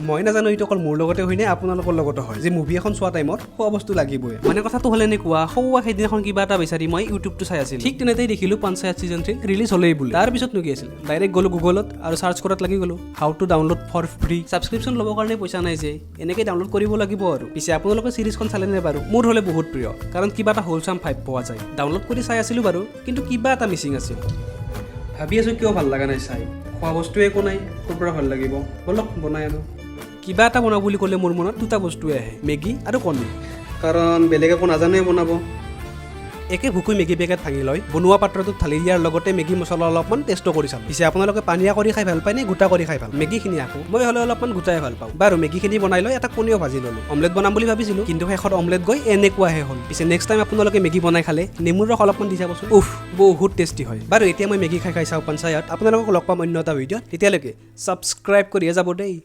মই নাজানো এইটো অকল মোৰ লগতে হয়নে আপোনালোকৰ লগতে হয় যে মুভি এখন চোৱা টাইমত খোৱা বস্তু লাগিবই। মানে কথাটো হ'লে এনেকুৱা, সৌৱা সেইদিনাখন কিবা এটা বিচাৰি মই ইউটিউবটো চাই আছিলোঁ। ঠিক তেনেতেই দেখিলোঁ পঞ্চায়ত ছিজন 3 ৰিলিজ হ'লেই বুলি। তাৰপিছতনো কি আছিল, ডাইৰেক্ট গ'লোঁ গুগলত আৰু চাৰ্চ কৰাত লাগি গ'লোঁ, "How to download for free"। Subscription ল'বৰ কাৰণে পইচা নাই যে এনেকৈ ডাউনলোড কৰিব লাগিব আৰু। পিছে আপোনালোকে চিৰিজখন চালেনে বাৰু? মোৰ হ'লে বহুত প্ৰিয়, কাৰণ কিবা এটা হোলচাম ভাইব পোৱা যায়। ডাউনলোড কৰি চাই আছিলোঁ বাৰু, কিন্তু কিবা এটা মিচিং আছিল। ভাবি আছোঁ কিয় ভাল লগা নাই চাই। খোৱা বস্তু একো নাই, ক'ৰ পৰা ভাল লাগিব? ব'লক, বনাই আনো। কিবা এটা বনাওঁ বুলি ক'লে মোৰ মনত দুটা বস্তুৱে আহে, মেগী আৰু কণী। কাৰণ বেলেগ একো নাজানোৱে বনাব। একে ভুকুই মেগী পেকেট ভাঙি লৈ বনোৱা পাত্ৰটোত ঢালি দিয়াৰ লগতে মেগী মছলা অলপমান টেষ্টো কৰি চালোঁ। পিছে আপোনালোকে পানীয়া কৰি খাই ভাল পায় নে গোটা কৰি খাই ভাল মেগীখিনি? আকৌ মই হ'লে অলপমান গোটাই ভাল পাওঁ। বাৰু, মেগীখিনি বনাই লৈ এটা কণীও ভাজি ল'লোঁ। অমলেট বনাম বুলি ভাবিছিলোঁ, কিন্তু শেষত অমলেট গৈ এনেকুৱাহে হ'ল। পিছে নেক্সট টাইম আপোনালোকে মেগী বনাই খালে নেমুৰ ৰস অলপমান দি চাবচোন। উফ, বহুত টেষ্টি হয়। বাৰু, এতিয়া মই মেগী খাই খাই চাওঁ পঞ্চায়ত। আপোনালোকক লগ পাম অন্য এটা ভিডিঅ'ত। তেতিয়ালৈকে ছাবস্ক্ৰাইব কৰিয়ে যাব দেই।